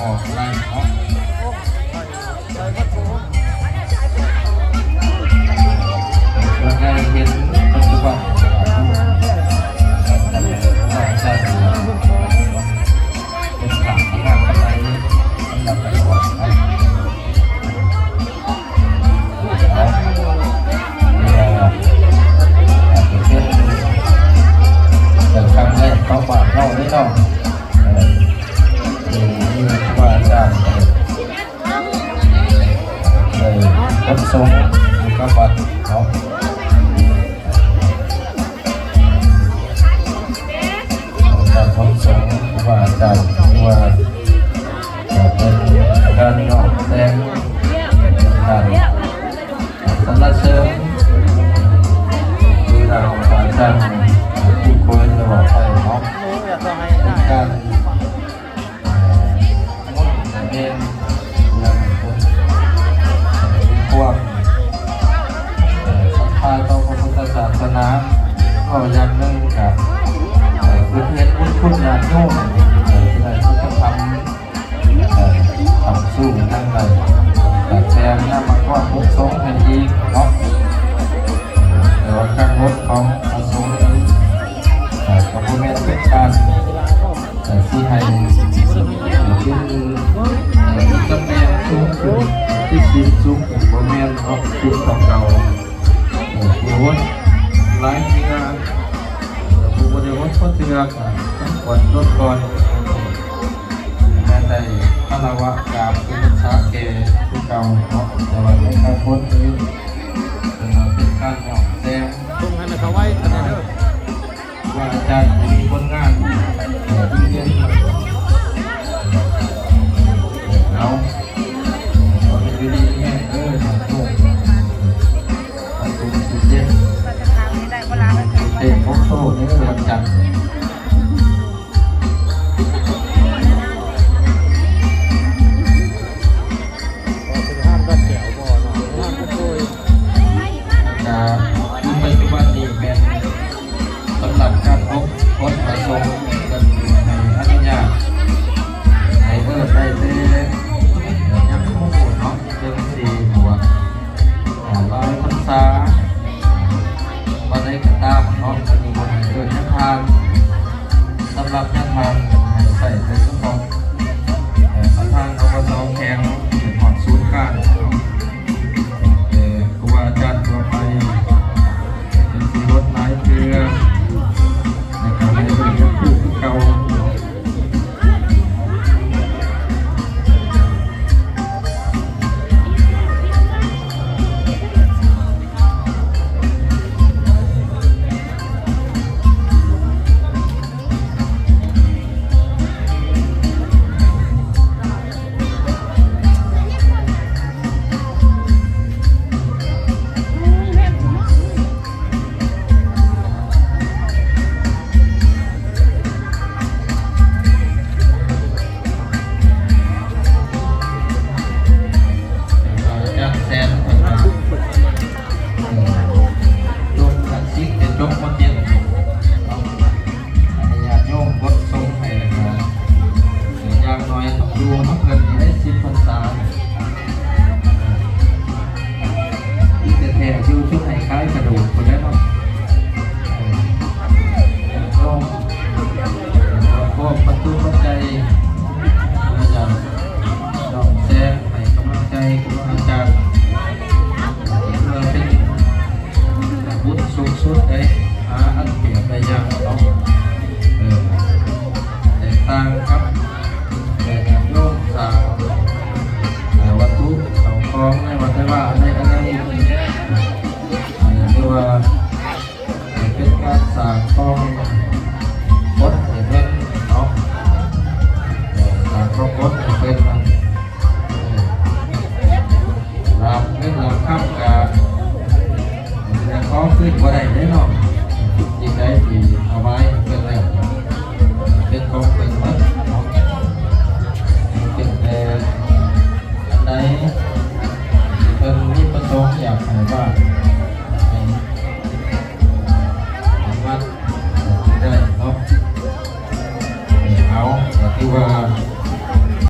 ອອກໄລ່ເນາະ ເພື່ອໃຫ້ເຫັນປັດຈຸບັນ ເປັນຂາງທີ່ງາມປານໃດ ສຳລັບການອອກໄລ່. ເອີ ເປັນຄັ້ງແລກຂອງບ້ານເຮົາເດ້ເນາະ ເອີ ທີ່ມີຄູບາອາຈານໄດ້ ໄດ້ຮັບສົງຢູ່ກັບວັດເນາະ. ການຮັບສົງຄູບາອາຈານ ຖືວ່າເປັນການຍ້ອມແຕ່ງ ເປັນການສັນລະເສີນ ຄືທາງອາຈານຜູ້ຄອຍໄດ້ເວົ້າໄປເນາະ ເປັນການ ເອີ ເປັນເລື່ອງເພິ່ນມີຄວາມ ເອີ ສັດທາຕໍ່ພະພຸດທະສາສະໜາ ເວົ້າຢ່າງໜຶ່ງກະ ເອີ ເພິ່ນເຫັນບຸນຄຸນຍາດໂຍມ ເອີ ທີ່ໄດ້ປະຕິບັດທຳ ເອີ ທຳສູງທາງໃດ ກະແຕ່ງນາມາກອນອົບສົມໃຫ້ອີກເນາະ ແຕ່ວ່າການອົບຂອງພະສົງນັ້ນ ເອີ ກະບໍ່ແມ່ນເປັນການ ເອີ ຊິໃຫ້ເປັນ ເອີ ເປັນຕຳແໜ່ງສູງຂຶ້ນ ມີສິນສູງຂຶ້ນ ບໍ່ແມ່ນເນາະ ສິນເກົ່າໆ ເອີ ຜູ້ຫົດຫຼາຍເທື່ອ ເອີ ຜູ້ບໍ່ໄດ້ຫົດຄົນເທື່ອກະຕ້ອງກ່ອນລົດກ່ອນ ແມ່ນໄດ້ຄາລະວະກາບເປັນຮັກສາແກ່ຄືເກົ່າເນາະ ແຕ່ວ່າໃນການຫົດນີ້ ເປັນການຍ້ອມແຕ່ງ ສົ່ງໃຫ້ເຂົາໄວ້ກັນເດີ. ວ່າອາຈານມີຜົນງານ ເອີ ທີ່ເຮັດ ເອີ ເອົາ ຂໍໃຫ້ຢູ່ດີມີແຮງເດີ ຍາດໂຍມ ໃຫ້ສຸກເຈັບ ເຕັມໂຊກເດີ ວັນຈັນ. ກະ ປັດຈຸບັນນີ້ແມ່ນສຳລັບການອົບຮົມພະສົງ ເພິ່ນໃຫ້ອະນຸຍາດໃຫ້ເອີ້ນໄດ້ແຕ່ຍາມຄູ່ເນາະ ເຖິງຊິບວດຫຼາຍພັນສາປານໃດກໍຕາມເນາະ ເພິ່ນບໍ່ໃຫ້ເອີ້ນຍາທ່ານ. ສຳລັບຍາທ່ານໃຫ້ໃຊ້ແຕ່ສະເພາະ ເອີ ປະທານ ອບສ ແຂວງ ເປັນຮອດສູນກາງເນາະ ເອີ ຄູບາອາຈານທົ່ວໄປ ເປັນສິລົດຫຼາຍເທື່ອ ແລະກະໃຫ້ເພິ່ນເປັນຜູ້ຄືເກົ່າ. ຈາກແສນເພິ່ນວ່າ ເອີ ຈົບຫຼັກສິບ ແຕ່ຈົບ ມ.ເຈັດ ເນາະ ໃຫ້ຍາດໂຍມກົດສົ່ງໃຫ້ ແລ້ວກະ ເອີ ຢ່າງໜ້ອຍຕ້ອງຢູ່ນຳເພິ່ນໃຫ້ໄດ້ສິບພັນສາ. ທີ່ແທ້ໆ ຢູ່ຈຸດໃຫ້ຂາຍກະດູກພຸ້ນແຫຼະເນາະ ເອີ ຍາດໂຍມ ເອີ ພວກປັດຈຸປັດໄຈ ມາຈາກ ນ້ອງແຊງໃຫ້ກຳລັງໃຈຄູບາອາຈານ ເພື່ອເປັນບຸນສູງສຸດໄດ້ ຫາອັນປຽບໄດ້ຍາກເນາະ ເອີ ແຕກຕ່າງກັບ ແຕ່ຍາດໂຍມສ້າງວັດຖຸເຂົ້າຂອງໃນວັດໃດວ່າໃນອັນໃດ ອັນນີ້ຖືວ່າເປັນການສ້າງຄວາມອົດໃຫ້ເພິ່ນເນາະ ສ້າງຄວາມອົດໃ